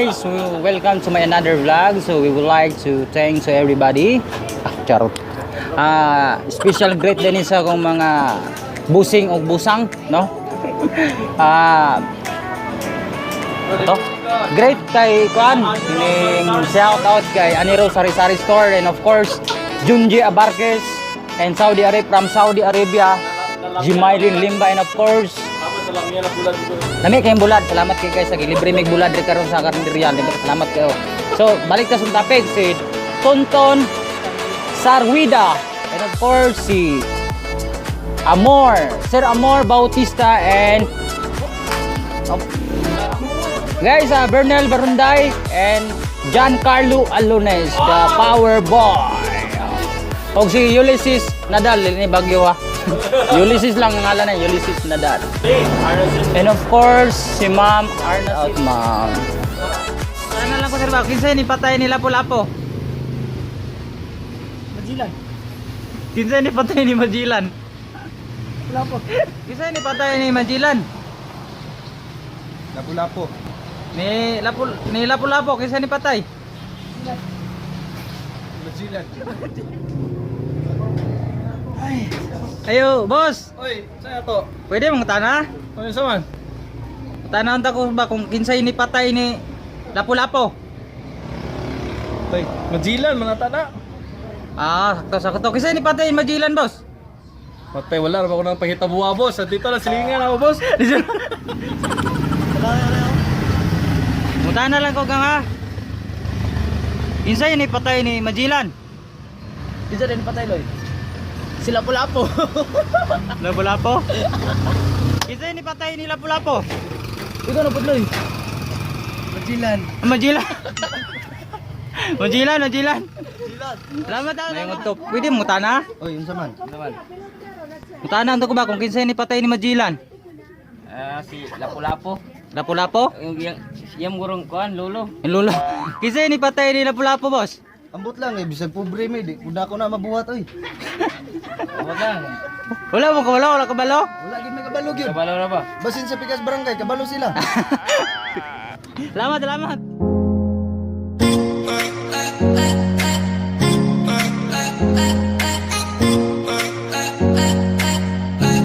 Guys, welcome to my another vlog. So we would like to thank to everybody. Ah, charot. Ah, special great din sa akong mga busing o busang, no? Ah, to. Great kay kuan, kining shout out kay Aniro Sari Sari Store and of course Junji Abarquez and Saudi Arabia, from Saudi Arabia, Jimailin Limba, and of course lami kayong bulad. Salamat kay guys sa gilibre mig bulad ri karon sa karinderya. Salamat kayo. So, balik ta sa topic, si Tonton Sarwida and of course si Amor, Sir Amor Bautista and oh, guys, Bernal Barunday and Giancarlo Alones, the Power Boy. Og si Ulysses Nadal, ni Bagyo ah. Ulysses lang ang ngalan na, Ulysses Nadal. And of course, si Ma'am Arna out, ma'am. Sana lang ko, sir ba, kinsay ni patay ni Lapu-Lapu? Majilan. Kinsay ni patay ni Magellan? Lapo. Kinsay ni patay ni Magellan? Lapu-lapo. Ni Lapu ni Lapu-Lapu, kinsay ni patay? Majilan. Ayo, boss. Oy, saan to? Pwede mong tana? Ano sa man? Tanawon ta ko ba kung kinsay ni patay ni Lapu-Lapu? Tay, Majilan mga tana. Ah, sakto sakto. Kinsay ni patay ni Magellan, boss? Patay, wala ra ba ko nang pahitabuha, boss. Dito lang silingan ako, boss. Mutana lang ko kang ha. Kinsay ni patay ni Magellan? Dito din patay, loy. Sila Lapu-lapo. Lapu-Lapu? Kinsay ni patay ni Lapu-Lapu? Ikaw na pudloy. Majilan. Ah, Magellan. Magellan, Magellan. Salamat ah. May ngunto. Pwede mo tana? Oy, unsa man? Mutana ko ba kung kinsay ni patay ni Magellan? Ah, si Lapu-Lapu. Lapu-Lapu? Yung yung yung gurong kuan, lolo. Yung lulo. Kinsay ni patay ni Lapu-Lapu, boss? Ambot lang eh, bisag pobre mi, di pud ako na mabuhat oy. Wala lang. Wala mo kabalo, wala kabalo. Wala gid may kabalo gyud. Kabalo na ba? Basin sa pikas barangay, kabalo sila. Salamat, salamat.